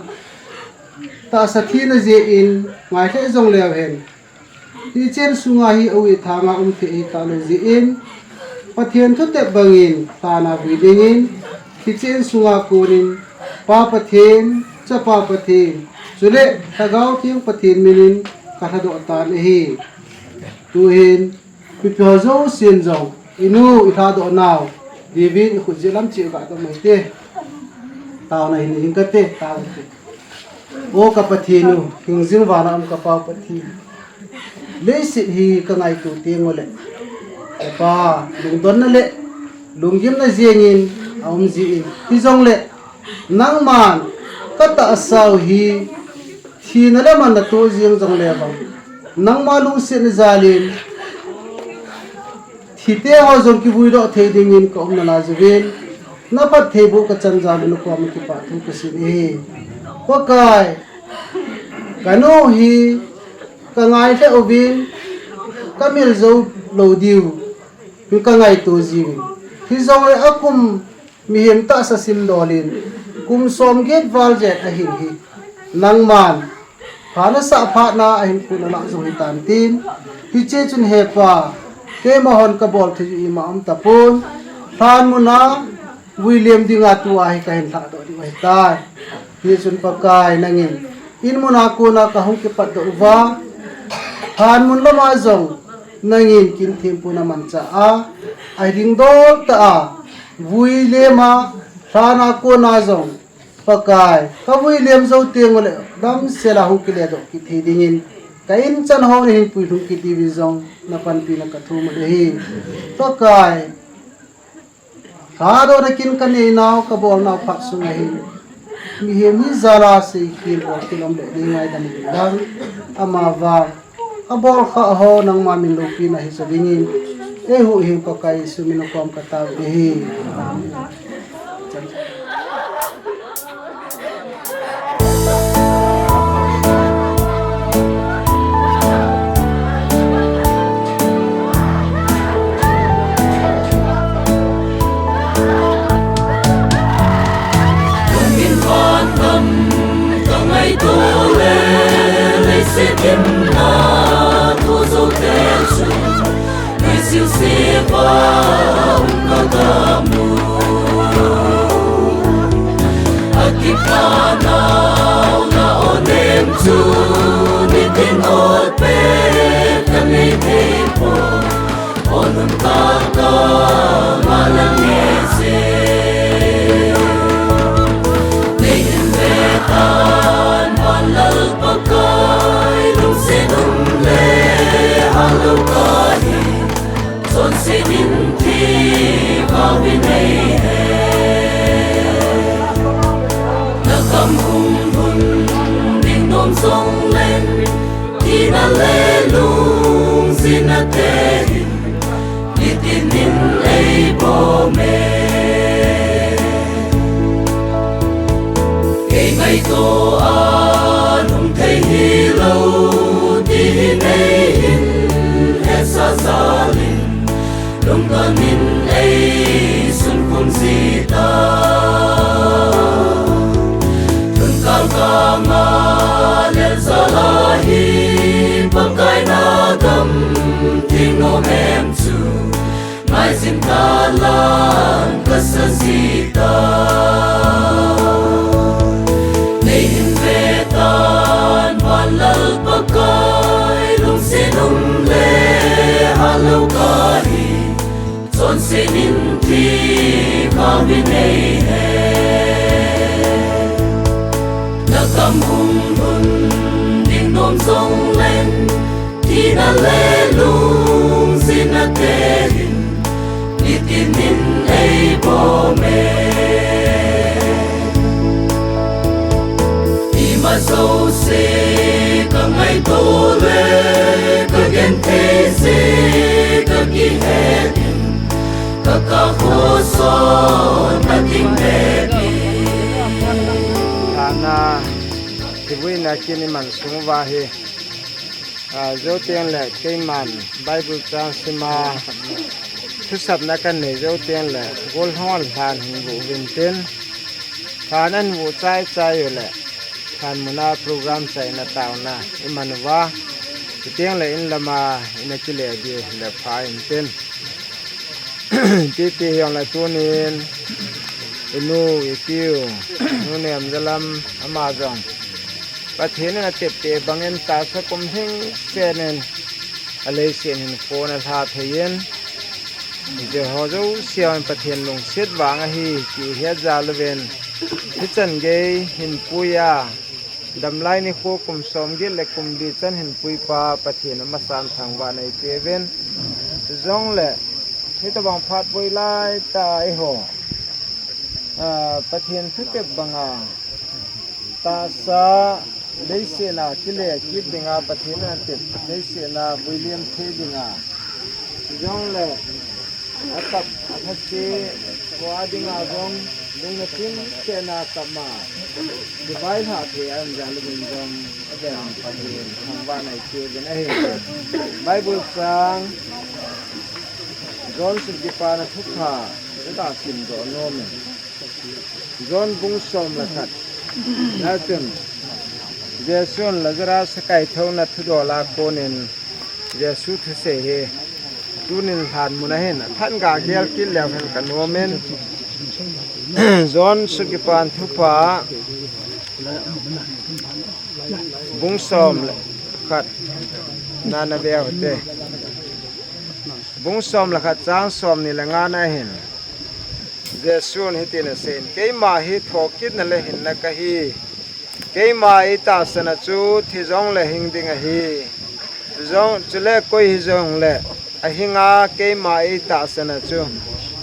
tahsa thina jeh in ngai lheh jong leu hen, hiche insunga hi a-u athanga um thei ahitalou jeh in, Pathen thutep bangin lhan a vui dingin, hiche insunga konin Pa Pathen, Chapa Pathen, chule Lhagao Theng Pathen minin kalhadoh tan ahi. Tuhin mipi ho jousen jong, inu, ilhadohnau diuvin ikhut jeh lam cheh uva dom u hite. Taona hin nei inge kati, taona te. O ka Pathen u, hingjing vana um ka Pa Pathen, leiset hi kangaito teng ule, Hepa, lungdonna le lunggimna jengin aum jin, hijongle nangman katahsau hi thina le manna toh jeng jongle vang, nangma lungsetna jalin thite ho jong kivuidoh thei dingin kaum nalai uvin, naphattheiboh kachan jal un nakoma kipathu kaseina ahi. Pakai, kanu hi kangai lheh uvin, kamil jou lou diu kangaito jiuvin, hijongle akum mihem tahsa simdolin kum somget val jet ahin hi, nangman phat nasah phatna ahinkho nalah jong hitan tin, hiche chun Hepa, keima hon kabol thei u ima um tapon, lhan muna vui lem dinga tua hi kahin lhadoh diu ahitai. Hichun Pakai nangin, in muna kona kahung kipatdoh uva, lhan mun lama jong nangin Kinthempu namanchah a, ahiding dol tah a vui lema, lhan a kona jong Pakai, kavui lem jou teng ule damsel a hung kiledoh kit thei dingin, ka in chan ho nahin puilhung kit diuvin jong napanpina kathum u ahi. Pakai, lhadohna kin kaneinau, kabolnau phat sunga hin mihem hi jala seikhel bolkhel umlou ding ngaidam in lang, amavang abolkhah ho nangma min loupina hijo dingin, eihuhhing Pakai Jesu min a kom katao u ahi. Himna thu jouse chu, Jesu seva um ka kamu. Akipana na onem chu, nitin ot pet ka nei thei poi. Onun kaka malang ese. Neihin vetan van Lal Pakai, lungset um le halou kahi. Chonset in thi vang vinei he. Nakam hung lhun ding nom jong leng, thina le lungsetna te hin nitin in eibom e. Kei ngaito a lhung thei hilou, ti hi neihin hetsah jal in, lungdon in eisun khum jita. Lungdon kama lel jal ahi, Pakai na gam theng nom em chu, ngaijin talang kasa jita. Neihin vetan van Lal Pakai, lungset um le halou kahi. Chonset in thi vang vinei he. Nakam hung lhun ding nom jong leng, thina le lungsetna te hin nitin in eibom e. Ima jouse ka ngaito le, ka genthei jeh ka kihet in, ka kah khoson na ding bep hi. Thina, thivui na kin iman sung uva hi. A, jou teng le keiman Bible chang sima, thusapna kanei jou teng le, gollhang lhan hin vuh uvin tin. Lhan ahin vuh chai chai u le, lhan muna program chaina taona iman uva, chuteng le in lama ina kile diu le pha in tin. Titi hijongle tunin, inu, ipiu, Nu Nemjalam ama jong Pathen in atep peh bangin tahsa kum lhingset in aleiset hin kona lha thei in, hiche ho jouse in Pathen lungset vang ahi ti het jal uvin, hichan gei hinpui a, damlai nikho kum somget le kum li chan hinpui pa Pathen amasan thangvahna eipeh uvin. Chujongle, hitobang phat boi laitah a eiho, a, Pathen thutep banga, tahsa leiset a kile kit dinga, Pathen in atep leiset a vuilem thei dinga, chujongle, akap, alhase, kho a dinga jong, lungna chim chena kap ma, kivailhah thei a um jal uvin jong, avel in Pathen thangvahna eipeh uvin ahi. Bible chang, John sut kipana thupha, tua simdoh nom in. John bung som le khat. Laichun, Jesun Lazarus akaithouna thudol a konin, Jesu thusei hi, tunin lhan mun ahin, athan gagel kit leu hen kanom in. John sut kipana thupha, bung som le khat, nana ve ute. Bung som le khat chang somni le nga na hin, Jesun hitin aseiyin, keima hi thokitna le hinna kahi. Keima eitahsan a chu thi jongle hing ding ahi. Chujong, chule koi hijongle ahinga keima eitahsan a chu,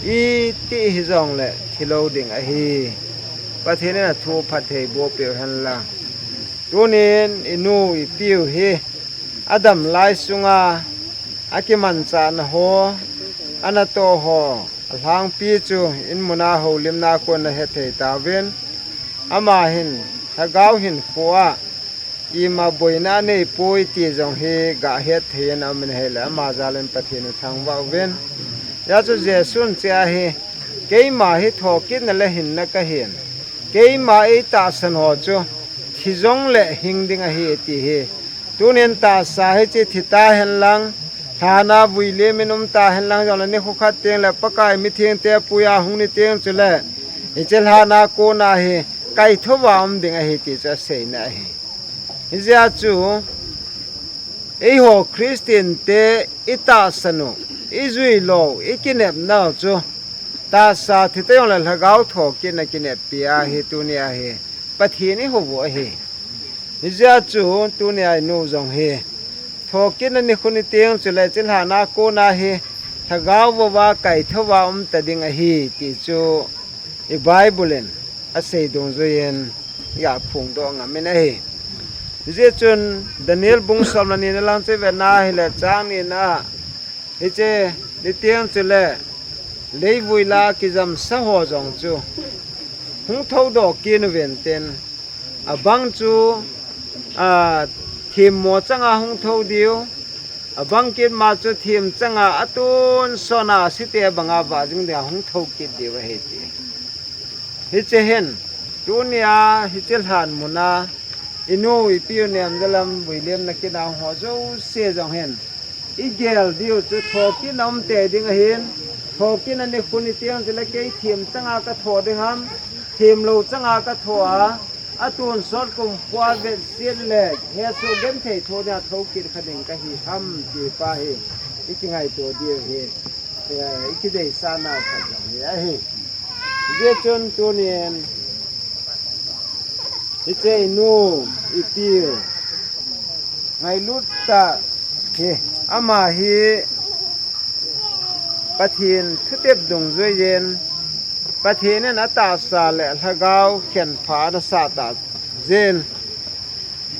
iti hijongle thilou ding ahi. Pathen in athu phatthei boh peh u hen lang. Tunin inu ipiu hi, adam lai sunga akimanchahna ho, anatoh ho, alhangpi chu in muna houlimna a kon nahet thei tauvin. Ama hin, lhagao hinkho a, ima boina aneipoi ti jong hi gahet thei in aum in ahile, ama jal in Pathen u thangvah uvin. Hijeh chun Jesun hiche a hi, keima hi thokitna le hinna kahin, keima eitahsan ho chu thi jongle hing ding ahi ti hi, Tunin tahsa hiche thi tahen lang, lhana vuilim in um tahen lang jongle nikho khat teng le Pakai mithengte puiya hung ni teng chule, hiche lhana kona hi kaithouva um ding ahi ti chu aseina ahi. Hijeh a chu, eiho Christian te i tahsan u, i jui lou, i kinepna u chu, tahsa thi ta jongle lhagao thokitna kineppi ahi, tunia hi Pathen i hou u ahi. Hijeh a chu tunia i nu jong hi thokitna nikho ni teng chule hiche lhana kona hi lhagao vouva kaithouva um ta ding ahi ti chu i Bible in asei dungjuiyin i ga phongdoh ngam in ahi. Hijeh chun Daniel bung som le ni na lang chu i vet na hile chang ni na, hiche ni teng chule leivui la kijamsa ho jong chu hung thoudoh kit uvin tin, abang chu, a, themmo changa hung thou diu, abang kit ma chu themchanga atonsot a site banga vah jing dinga hung thou kit diu ahi ti. Hiche hin, tunia hiche lhan muna i nu i pi u Nemjalam vuilimna kit a hung ho jouse jong hin, i gel diu chu thokitna um tei ding ahin, thokitna nikho ni teng chule kei themchanga katho ding ham, themlou changa katho a, atonsot kumkhoa vetset le hesoh genthei thoh dinga thou kit kha ding kahi ham ti pa hi i kingaito diu hi, eh, i kideisah nau khat jong hi ahi. Hijeh chun tunin hiche i nu i pi u ngailut tah hi, ama hi Pathen thutep dungjuiyin, Pathen in atahsa le lhagao khenpha ana sah tah jeh in,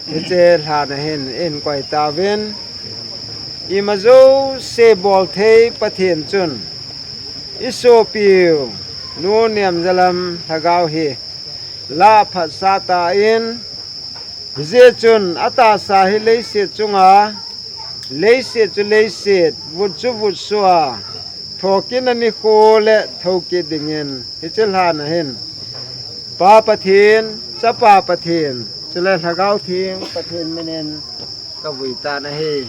hiche lhan a hin i hin koi tauvin, ima jouse bolthei Pathen chun i sopiu Nu Nemjalam lhagao hi lah phatsah tan, hijeh chun atahsa hi leiset chunga, leiset chu leiset, vut chu vutsuh a, thokitna nikho le thou kit dingin hiche lhan a hin Pa Pathen, Chapa Pathen, chule Lhagao Theng Pathen minin kavui tan ahi.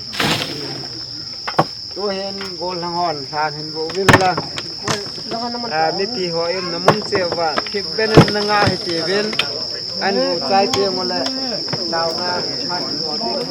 Tuhin gollhang hon lhan hin vo uvin lang. A, mipi ho i umna mun cheh uva thipbeh in na ngah hitiuvin. An vo chai teng ule taona phat in vo ding.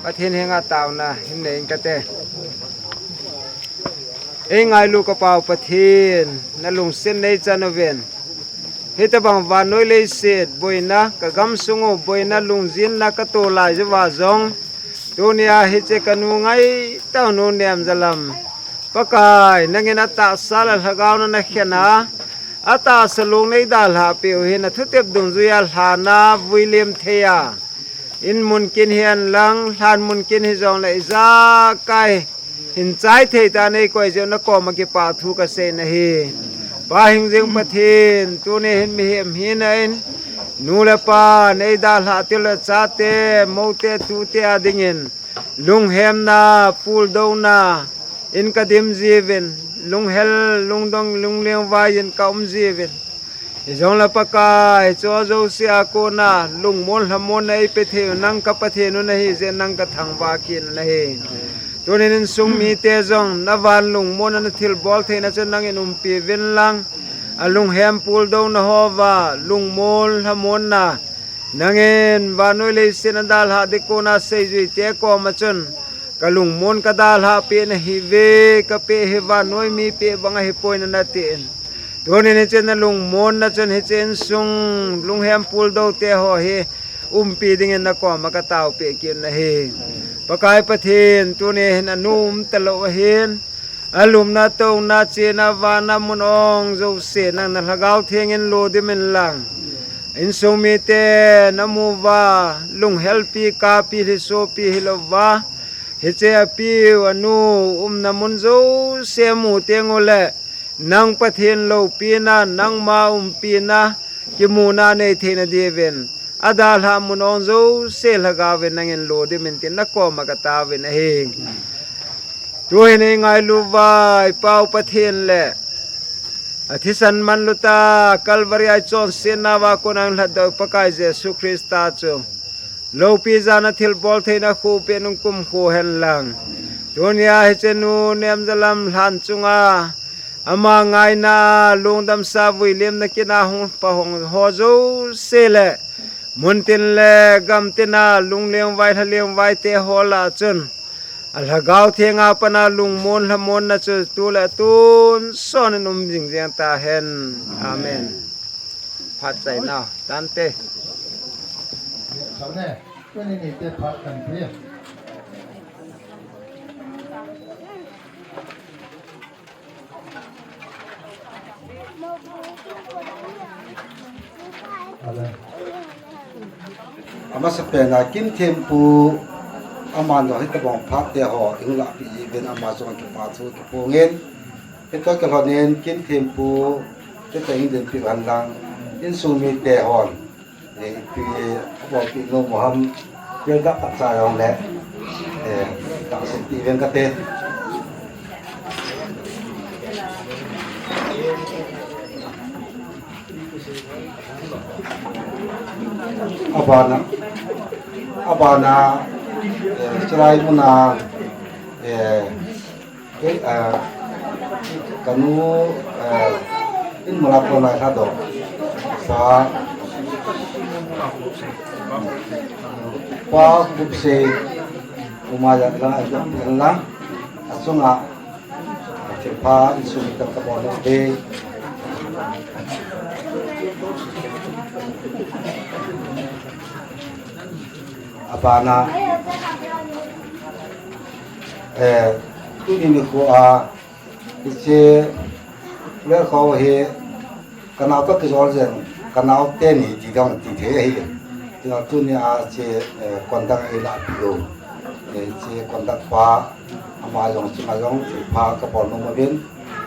Pathen henga taona hin nei ing kate. Ei ngailu ka Pau Pathen, na lungset nei chan uvin. Hitobang vannoi leiset boina, ka gamsung u boina lungjinna ka toh lai uva jong, tunia hiche ka nu ngaitah u Nu Nemjalam, Pakai, nangin atahsa le lhagao na na khen a, atahsa long nei dalhah peh u hi na thutep dungjuia lhan a vuilim thei a, in mun kin hihen lang, lhan mun kin hijongle ijakai hin chai thei tah a nei koi jeh u na koma kipa thu ka sei na hi. Pa hingjing Pathen, tuni hin mihem hina in, nu le pa, nei dalhah til le chate, moute, tute a dingin, lunghemna, puldouna in ka dim jiuvin, lunghel, lungdong, lunglengvai in ka um jiuvin. Hijongle Pakai, hiche jouse a kona lungmon lhamonna ei pe thei u nang ka Pathen u na hi jeh in nang ka thangvah kit na hi. Tunin insung mite jong na van lungmonna na thilbol theina chu nangin umpi uvin lang, a lunghem puldouna hoa lungmon lhamonna nangin vannoi leiset a dalhah ding kona seijuite koma chun, ka lungmon ka dalhah peh na hi ve, ka peh hi vannoi mi peh bang ahi poi na na tin. Tunin hiche nalungmonna chun hiche insung lunghem puldou te ho hi umpi dingin nakoma kataopeh kit nahi. Pakai Pathen, tuni hin anu umtalou ahin, alumna, atouna, chena, vahna mun ong jouse nang na Lhagao Theng in lodim inlang, insung mite namu uva, lunghelpi, kapi, lhisopi hilouva, hiche apiu anu umna mun jouse mu teng uleh, nang Pathen loupina, nangma umpina, kimuna nei theina diuvin, adalhah mun ong jouse Lhagao vin nangin lodim in tin nakoma kataovin ahi. Tuhin eingailu uva i Pau Pathen le athisan manluta Calvary a ichonsetna uva kona eilhatdoh Pakai Jesu Christa chu loupi jana thilbol theina khopi a hung kumkho henlang. Tunia hiche nu Nemjalam lhan chunga ama ngaina a lungdamsa vuilimna kit a hung pang ho jouse le muntin le gamtin a lunglengvai lhalengvai te ho lah a chun aLhagao Theng a pat a lungmon lhamonna chu tu le tun son in um jingjeng tahen. Amen. Phat chaina tante. Amasapen a Kinthempu, aman jong hitobang phat te ho ihung lahpeh jeh uvin ama jong kipa thu kiphongin, hitoh kilhonin Kinthempu, hitoh hung dinpi uhen lang, insung mite hon, eh, ipi abolpeh nom u ham, build up tah cha jong le, eh, tahsan peh uving kate. Abana, abana, eh, chulai muna, eh, eh, ah, kanu, eh, in mula ko na sa do. Sa, pa kupse, umaya la, la, achunga, thilpha insung miten kabol nom uve. Abana, eh, tuni nikho a, hiche, le kho hi, kanao toh kijol jeng, kanao teni ti dong ti thei ahi. Tua tunia hiche, eh, conduct eilahpeh u. Eh, hiche conduct pa, ama jong chunga jong thilpha kabol nom uvin,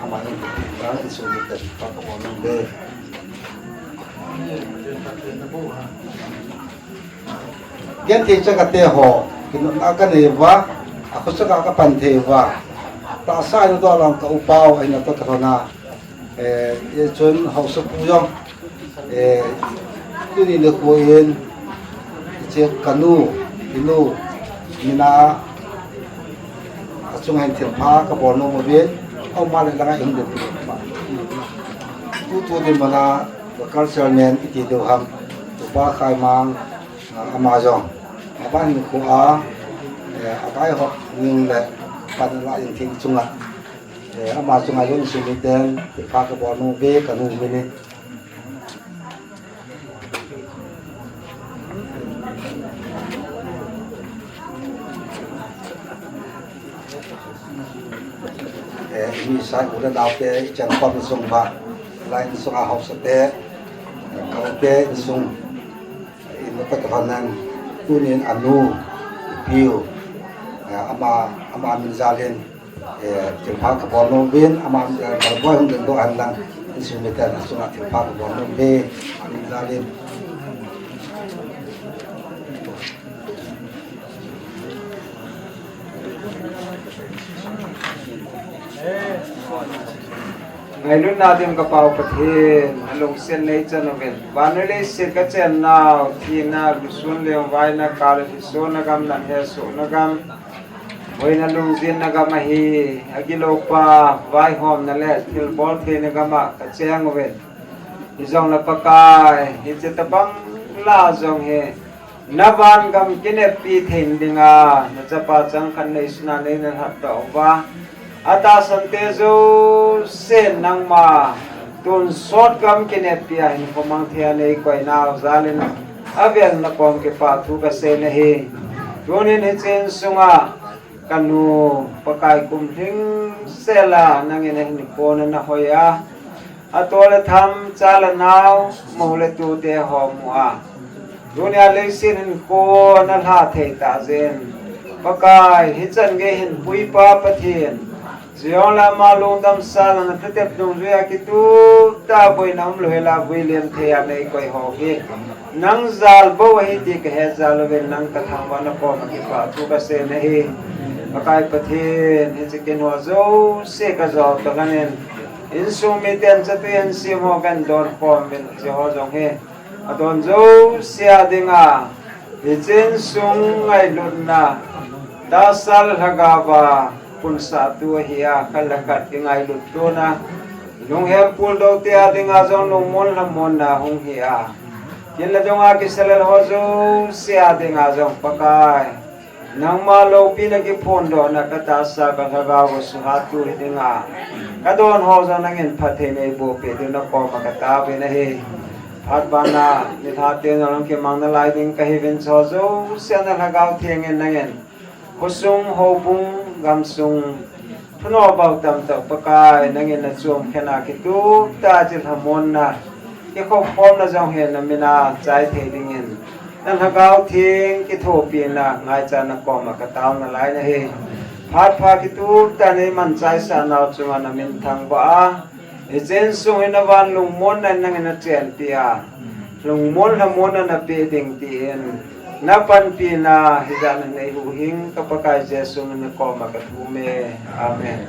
ama in ti jong insung miten thilpha kabol nom uve. Genthei chakate ho, kinopna kanei uva, akhochaka kapan thei uva. Tahsa ina doh lang ka upa u, ina toh kilhona. Eh, hichun haosapu jong, eh, tuni nikho in, hiche kanu, inu, mina, achunga hin thilpha kabol nom uvin, auma le langa ihung dinpi uva. Tutu dinmun a, local chairman iti diu ham, Upa Khaimang, ah, ama jong. Aban nikho a, eh, avaihop ning le pan la in thing chunga. Eh, ama chunga jong insung miten, thilpha kabol nom uve, kanu min in. Eh, mi sai u le nao te, ichan khom insung uva, la insung a haosa te, eh, ka u te insung, in toh kilhonin, tunin anu, ipiu, eh, ama, ama min jal in, eh, thilpha kabol nom uvin, ama, eh, Kalboi hung dingdoh hen lang, insung miten achunga thilpha kabol nom uve, amin jal in. Ngailutna dim ka Pau Pathen, nalungset neichan uvin. Vannoi leiset kachen nau, thina, lusun lengvaina, kal le lhisona gam, natna hesohna gam, boina lungjinna gam ahi, agilou pa, vaihomna le thilbol theina gam a kacheng uvin. Hijongle Pakai, hiche tobang lah a jong hi, na van gam kineppi thei dinga, na chapa changkhat neisuna neina lhatdoh uva. Atahsan te jouse nangma Tonsot gam kineppi a hinkho mang thei a neikoi nau jal in avel nakom kipathu kasei nahi. Tunin hiche insunga kanu Pakai kum lhing sela nangin ahinkho nahoi a, atol atham, chal anao, mou le tute ho mu a, tunia leiset hinkho nalha thei tah jeh in, Pakai, hichan gei hinpuipa Pathen, chujongle ama lungdam sal a natep dungjuia kitup tah a boina umlou hela vuilem thei a neikoi ho hi nang jal bou ahi ti kahet jal uvin, nang kathangvah a nakoma kipathu kasei nahi. Pakai Pathen, hiche kin ho jouse kajou tah in, insung miten chatui insem ho kahin don khom uvin, hiche ho jong hi adon jouse a dinga hiche insung ngailutna, tahsa le lhagaova punsahtu ahi a, khat le khat kingailut tona, lunghem puldou te a dinga jong lungmon lhamonna hung hi a, kin le dong a kisalel ho jouse a dinga jong Pakai, nangma loupina kiphondohna katahsa kalhagao suhattu hi dinga kadon ho jong nangin phatthei neiboh peh diu nakoma kataovin ahi. Phat bana nilhah teng jong lang kimang nalai ding kahiuvin, hiche ho jouse a nalhagao theng in nangin khosung, houbung, gamsung, thunoh bou tamtah Pakai, nangin nachom khen a kitup tah a chilhamonna, kikhopkhomna jong hi namin a chai thei dingin, nalhagao theng kithopina ngaicha nakoma katao nalai nahi. Phat pha kitup tah a neiman chaisah nau chunga namin thangvah a, hiche insung hi navan lungmonna in nangin nachenpi a, lungmon lhamonna napeh ding tin napanpina hijat in neihuhhing ka Pakai Jesu min a nakoma kathum e. Amen.